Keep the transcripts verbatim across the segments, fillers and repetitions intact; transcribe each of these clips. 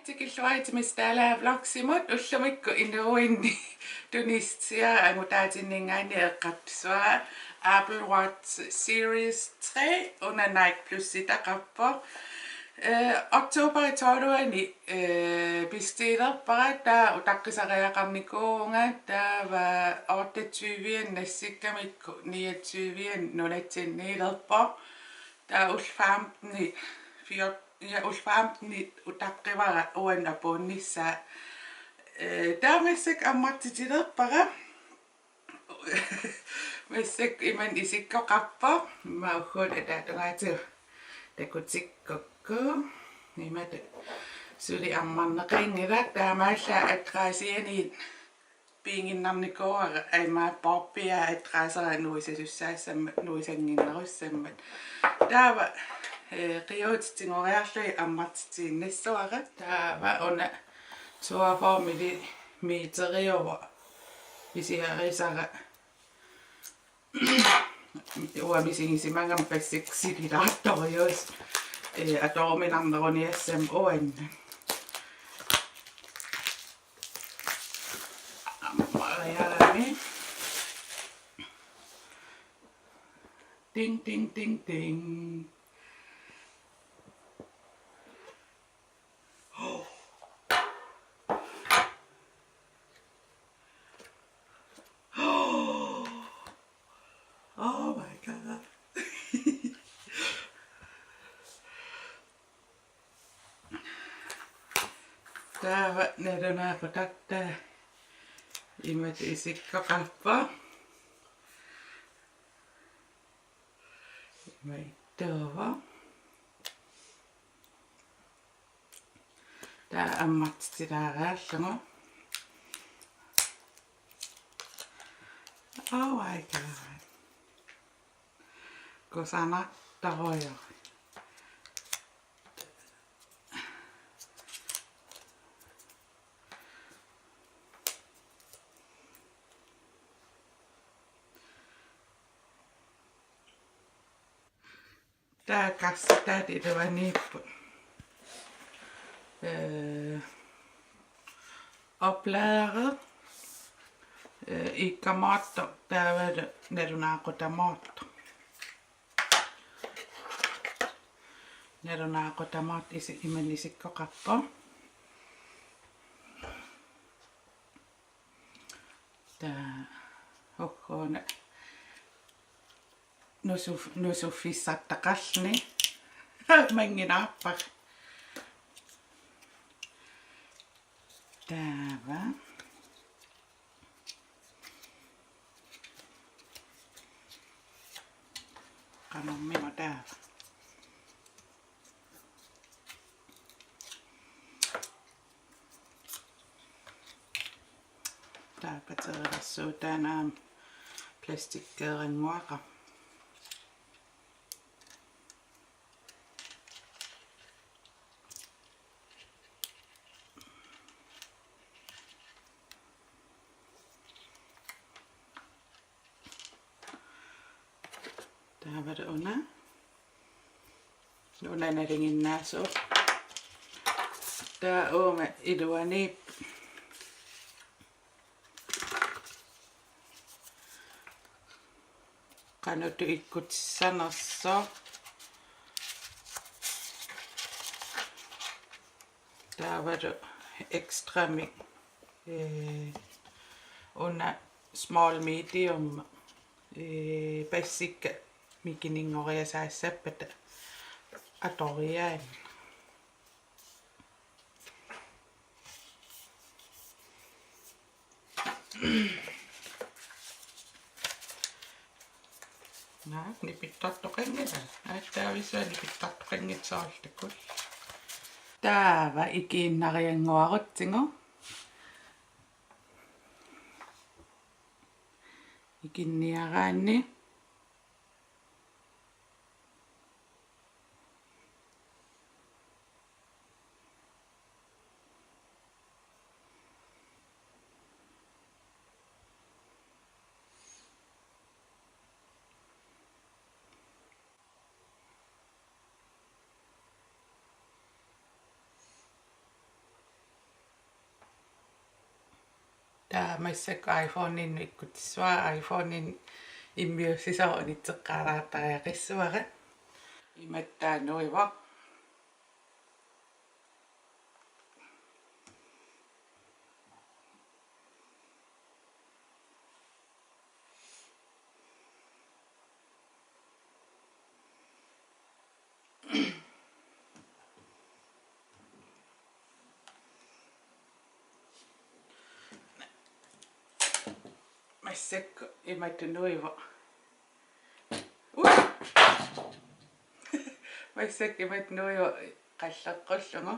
Tikilluaritsi Miss Dalager Vlogsimut. Ullumikkut inuuinni tunissutigaara angutaatinninngaanniit eqqartussavara. Apple Watch Series tre, una Nike Plusitaqarpoq. Eh, oktober tolvianni, eh, bestillerpara, taava utaqqisariaqarnikuuvunga, taava otteogtyve nassikkamikku niogtyve nunatsinniilerpoq. Taava ullut femten fjorten, ja, ullut femten utaqqivara uannut apuunnissaa. Eh, taava massakkut ammartitilerpara. Massakkut imannak isikkoqarpoq. Immaqa ugguuna ataatungaatigut takutikkukku. Imatut suli ammarneqanngilaq, taamaallaat adressianiit piiginnarnikuuara, aamma Bobbia adressera nuisasussaassammat, nuisannginnerussammat. Taava, eh, qiuutit tigoriarlugit ammartitiinnassavara. Taava una toogfyrre millimeteriuvoq pisiarisara. Uanga misigisimagama passikka sililaartorujuusoq, eh, atoruminarneruniassammat uannut. Ammariarami. Ding, ding, ding, ding. Oh my God. Taava nalunaaqutartaa imatut isikkoqarpoq. Imaattoq. Taava ammartitilaariarlugu. Oh my God. Kusanartorujuuvoq. Taava karsitaat iluaniipput. Eh, oplader, eh, iikkamoortoq taavalu nalunaaqutamoortoq. Nalunaaqutamoortoq isi-, imannak isikkoqarpoq. Taava ugguuna nusuf-, nusuffissartaqarluni. Mannginnarpara. Taava. Qanormi taava. Taava patereersuutaanaam plastikkeerannguaqaaq. Taavalu una. Una nalinginnaasuuvoq. Taava uuma iluaniippoq. Qanoq ikkutissanersoq. Taavalu extramik. Eh, una small medium. Eh, passikka mikininngoriasaassappata atoriaanni. Naak, nipittartoqanngilaq. Aatsaavissua nipittartoqanngitsoorlutik. Taava ikiinnariannguarutsigu. Ikinniaraanni. Taava massakkut iPhoneinnut ikkutissuara, iPhoneinnut immiussisoq unitseqqaalaartariaqassavara. Imatut nuivoq. Massakkut imatut nuivoq. Ui! Massakkut imatut nuivoq qalleqqullugu.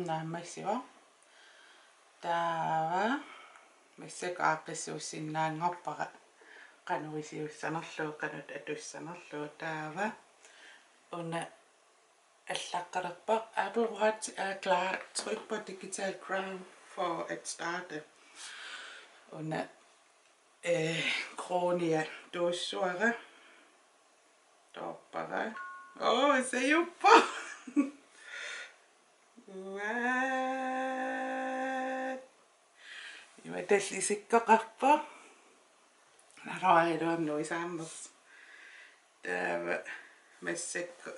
Naammassivoq. Taava massakkut aaqqissuussinnaanngorpara qanoq iliussanerlugu, qanoq atussanerlugu. Taava una allaqqalerpoq Apple Watch er klar. Tryk på digital crown for at starte. Una, øh, kronia tuussuara. Toorpara. Åh, se juppa. What? Ima tassa isikkoqarpoq. Naluara iluamik nuisaammersoq. Taava massakkut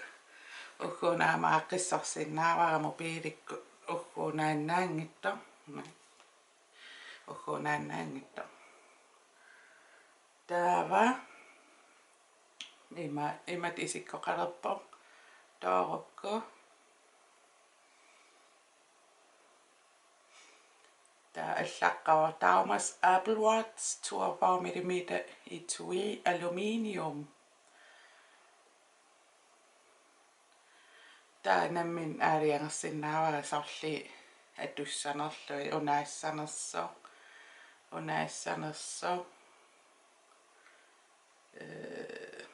ugguuna aamma aaqqissorsinnaavara mobiilikkut ugguunaannaanngitsoq. Ugguunaannaanngitsoq. Taava ima, imatut isikkoqalerpoq. Toorukku. Taava allaqqavoq Daumas Apple Watch toogfyrre millimeter etui aluminium. Taava nammineq aalajangersinnaavara sorliit atussanerlugit, unaassanersoq, unaassanersoq. Ee,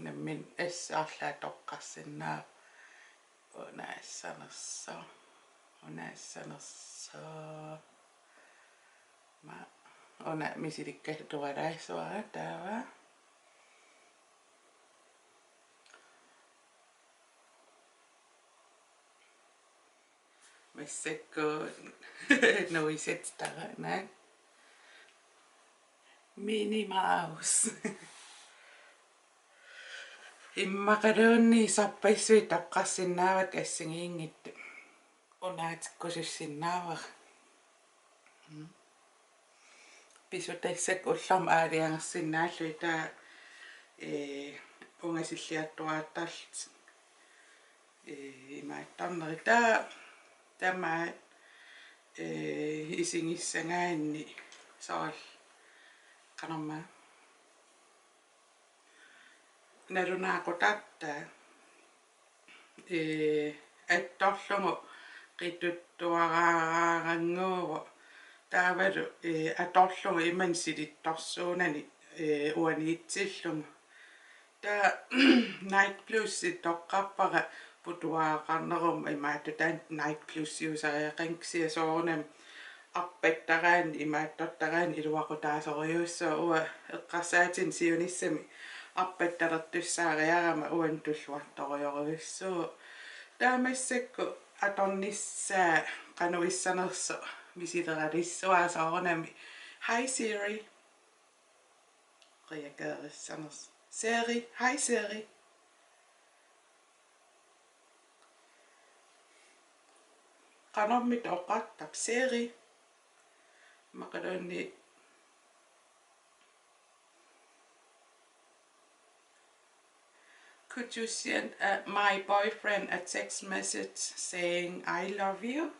nammineq assaarlaa toqqarsinnaavoq. Unaassanersoq, unaassanersoq. Aamma una misilikkatualaassuara taava. Massakkut nuisat taranaa. Minnie Mouse. Immaqaluunniit sorpassuit toqqarsinnaavakka assigiinngitsut. Unaatikkusussinnaavara. Mm. Pisut tassakka ullormut aalajangersinnaallugit taava, ee, ungasilliartuaartarlutik. Ee, imaattarnerit taava tamaat, ee, isigissagaanni soorlu qanormaa nalunaaqutartaa, ee, attorlugu qituttuaraarannguuvoq taavalu, ee, atorlugu imannak silittorsuunani, ee, uaniitsillugu. Taava Nike Plus toqqarpara putuaraqarnerummat, imaattoq taanna Nike Plus-iusariaqanngilaq, kisianni soorunami arpattaraanni imaattortaraanni iluaqutaasorujussuuvoq. Uanga eqqarsaatinik siunissami arpattalertussaariarama uannut tulluartorujorujussuuvoq. Taava massakkut atornissaa qanoq issanersoq Misileralissuaq soorunami. Hi Siri. Qiakeerissanersoq. Siri, hi Siri. Qanormita oqartarpa Siri? Imaluunniit Could you send uh, my boyfriend a text message saying I love you?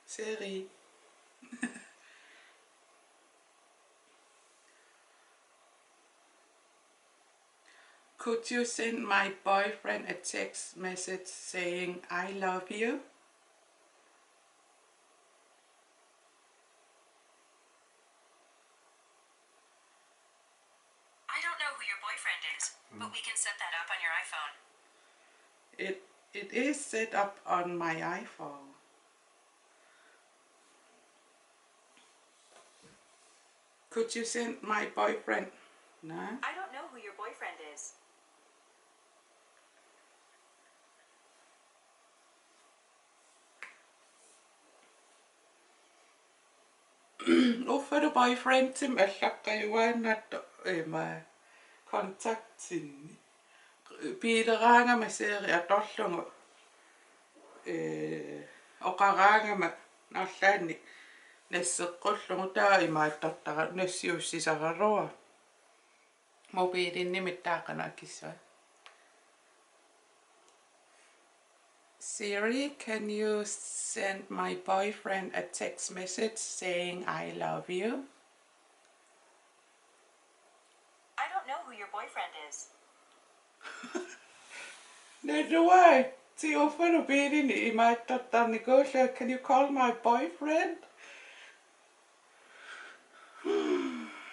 Siri. Could you send my boyfriend a text message saying I love you? I don't know who your boyfriend is, but we can set that up on your iPhone. It it is set up on my iPhone. Could you send my boyfriend? Nah. I don't know who your boyfriend is. Uffalu boyfriendimik allaqqajuaannartoq ima kontaktinni. Biileraangama Siri atorlugu, ee, oqaraangama arlaannik nasseqqullugu taava imaattortara nassiussisaraluarpoq. Mobiilinni mittaaqqanut akissua. Siri, can you send my boyfriend a text message saying I love you? I don't know who your boyfriend is. Neitsi uanga mobiilini imaattortarnikuullunga, can you call my boyfriend?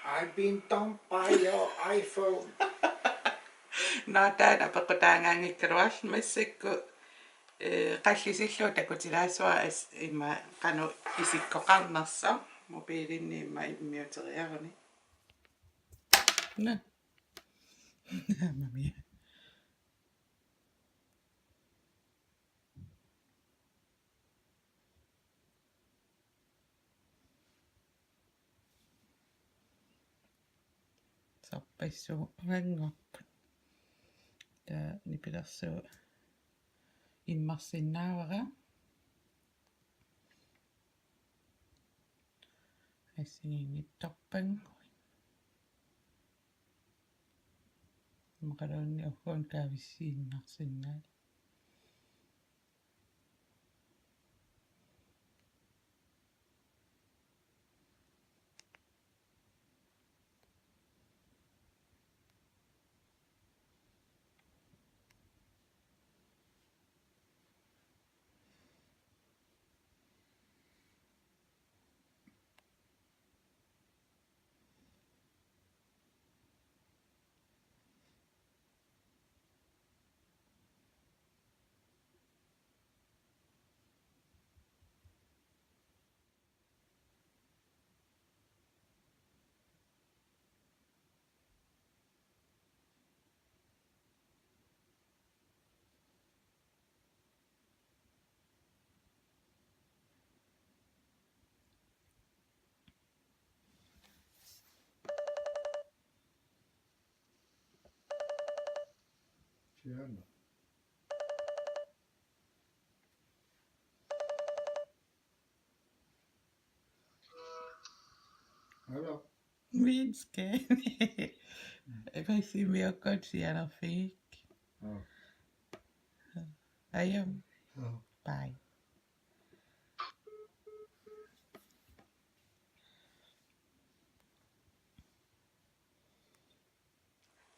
I've been dumped by your iPhone. Nå, taanna apeqqutaangaanngikkaluarlunga massakkut, ee, qallisillugu takutilaassuara as-, ima qanoq isikkoqarnersoq mobiilinni ima immiuteriaruni. Nå. Mamma mia. Sarpassuup uanngorput. Taava nipilersuut immersinnaavara. Assigiinngitsorpannguit. Immaqaluunniit ugguuna kaavissiinnarsinnaalluni. Fjern. Hallo. Videnskab. Epasimiukkut sianerfigik. Joo. Ajum. Joo. Bye.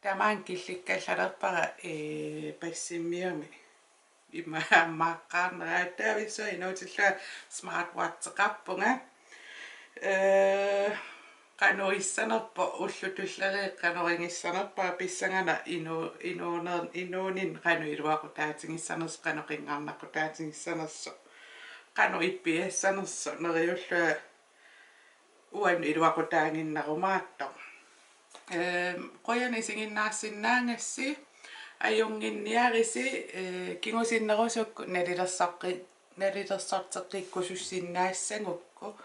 Tamaanga killikkallalerpara, ee, Passimiumi. Ima ammaqqaarnera aatsaavissua inuutillunga smartwatcheqarpunga. Ee, qanoq issanerpoq ullut tulleriit qanoq igissanerpara pissangana inu-, inuuner-, inuuninni qanoq iluaqutaatigissanersoq, qanoq qinngarnaqutaatigissanersoq, qanoq ippiassanersoq neriullunga uannut iluaqutaaginnarumaartoq. Ehm, qujanaq isiginnaarsinnaagassi, Ajunnginniarisi, eh, kingusinnerusukkut nalilersoqqi-, nalilersorteqqikkusussinnaassagukku,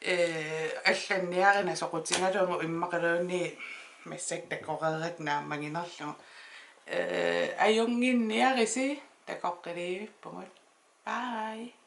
eh, allanniarina soqutigalugu immaqaluunniit massakkut takoreerakku naammaginerlugu. Eh, ajunnginniarisi, takoqqiliivippugut. Bye.